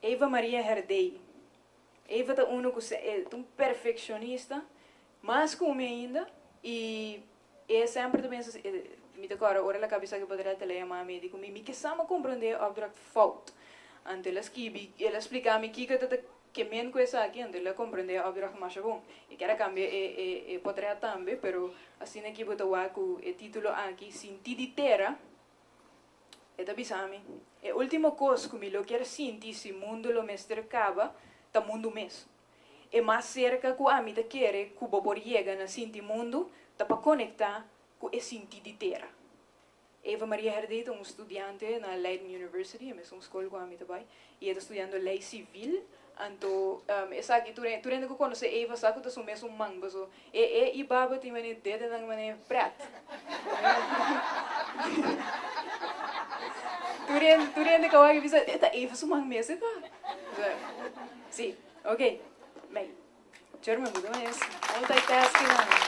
Eva Maria Herdey. Eva ta uno cu e ta un perfeccionista, mas cu mi ainda, y e semper ta pensa, mi ta corda ora el a caba esaki pa traha el a yama mi, e di cu mi, mi ke sa mi a comprende e opdracht fout. Anto el a skibi, el a splica mi kico ta ta ke men cu esaki, anto el a comprende e opdracht masha bon. E kier a cambia e e e potret tambe, pero asina aki bo ta wak cu e titulo aki, Sinti di tera. E ta bisa mi, E último kos ku mi lo kier sinti si mundu lo mester kaba ta mundu mes. E mas serka ku ami ta kere ku bo por yega na sinti mundu ta pa konektá ku e sinti di tera. Eva Maria Herdé ta un studiante na Leiden University, e mesun skol ku ami ta bai, i e ta studiando lei sivil. Anto esaki tur tur hende ku konosé Eva sa ku ta su mesun man paso e e i baba tin manera dedenan manera pret. Tur hende tur hende ka wak bisa e ta Eva su man mes e ta. Si, ok. Mei. German bo ta mes multitasking.